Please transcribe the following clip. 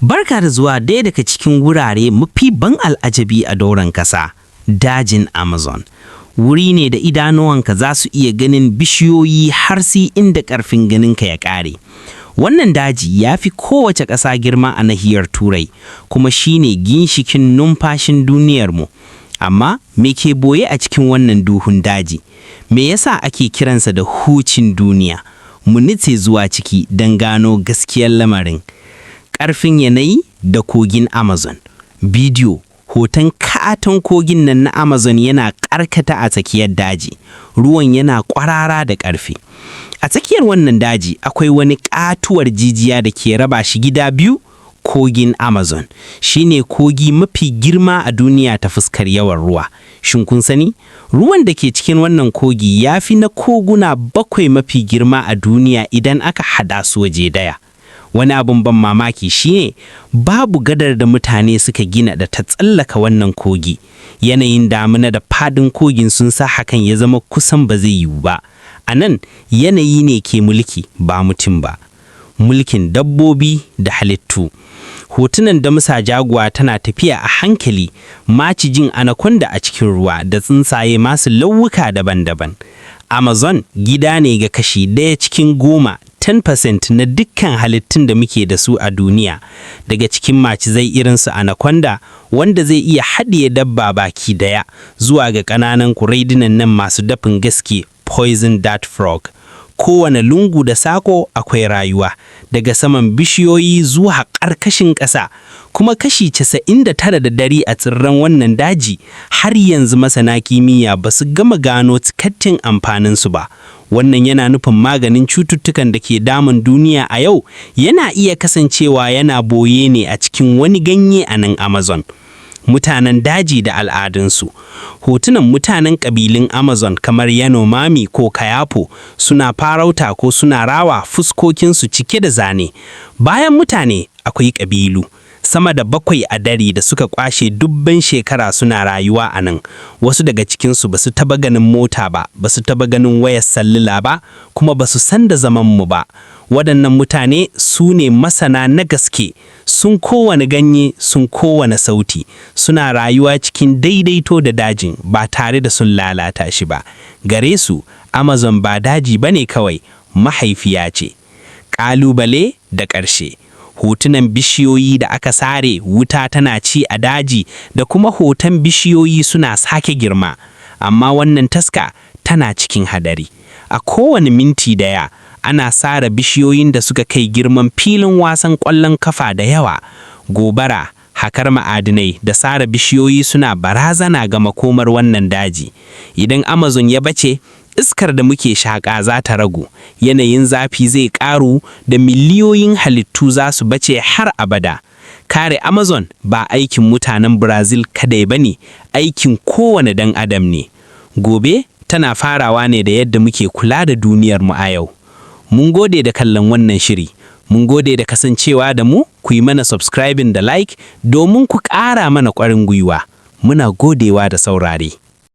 Barka da zuwa ɗaya daga cikin wurare mafi ban al'ajabi a doron ƙasa, dajin Amazon. Wuri ne da idanuwanka za su iya ganin bishiyoyi har sai inda ƙarfin ganinka ya ƙare. Wannan daji ya fi kowace ƙasa girma a nahiyar Turai, kuma shi ne ginshikin numfashin duniyarmu. Amma me ke boye a cikin wannan duhun daji? Me yasa ake kiransa da hucin duniya? Mu nutse zuwa ciki don gano gaskiyar lamarin. Ƙarfin yanayi da kogin Amazon. Bidiyo hoton katon kogin nan na Amazon yana karkata a tsakiyar daji, ruwan yana kwarara da ƙarfi. A tsakiyar wannan daji akwai wani katuwar jijiya da ke raba shi gida biyu, kogin Amazon. Shi ne kogi mafi girma a duniya ta fuskar yawan ruwa. Shin kun sani? Ruwan da ke cikin wannan kogi ya fi na koguna bakwai mafi girma a duniya idan aka haɗa su waje daya. Wani abin ban mamaki shine babu gadar da mutane suka gina da ta tsallaka wannan kogi. Yanayin damina da fadin kogin sun sa hakan ya zama kusan ba zai yiwu ba. A nan yanayi ne ke mulki, ba mutum ba. Mulkin dabbobi da halittu. Hotunan damisa jaguar tana tafiya a hankali, macijin anaconda a cikin ruwa, da tsuntsaye masu launuka daban-daban. Amazon gida ne ga kashi 1 cikin 10, 10%, na dukkan halittun da muke da su a duniya. Daga cikin macizai irin su anaconda, wanda zai iya haɗiye dabba baki daya, zuwa ga ƙananan kuraidunan nan masu dafin gaske, poison dart frog. Kowane lungu da sako akwai rayuwa, daga saman bishiyoyi zuwa ƙarƙashin ƙasa. Kuma kashi 99 da dari a tsirran wannan daji har yanzu masana kimiyya ba su gama gano cikakken amfaninsu ba. Wannan yana nufin maganin cututtukan da ke damun duniya a yau yana iya kasancewa yana boye ne a cikin wani ganye a nan Amazon. Mutanen daji da al'adunsu. Hotunan mutanen ƙabilun Amazon kamar Yanomami ko Kayapo suna farauta ko suna rawa, fuskokinsu cike da zane. Bayan mutane akwai ƙabilu sama da bakwai a dari da suka kwashe dubban shekara suna rayuwa a nan. Wasu daga cikinsu ba su taba ganin mota ba, ba su taba ganin wayar sallila ba, kuma ba su san da zamanmu ba. Waɗannan mutane su ne masana na gaske. Sun kowane ganye, sun kowane sauti, suna rayuwa cikin daidaito da dajin ba tare da sun lalata shi ba. Gare su, Amazon ba daji ba ne kawai, mahaifiya ce. Ƙalubale da ƙarshe. Hotunan bishiyoyi da aka sare, wuta tana ci a daji, da kuma hoton bishiyoyi suna sake girma. Amma wannan taska tana cikin hadari. A kowane minti daya ana sare bishiyoyin da suka kai girman filin wasan ƙwallon kafa da yawa. Gobara, hakar ma'adinai da sare bishiyoyi suna barazana ga makomar wannan daji. Idan Amazon ya bace, iskar da muke shaƙa za ta ragu, yanayin zafi zai ƙaru, da miliyoyin halittu za su bace har abada. Kare Amazon ba aikin mutanen Brazil kadai ba ne, aikin kowane dan adam ne. Gobe tana farawa ne da yadda muke kula da duniyarmu a yau. Mun gode da kallon wannan shiri. Mun gode da kasancewa da mu. Ku yi mana subscribing da like domin ku ƙara mana ƙwarin gwiwa. Muna godewa da saurare.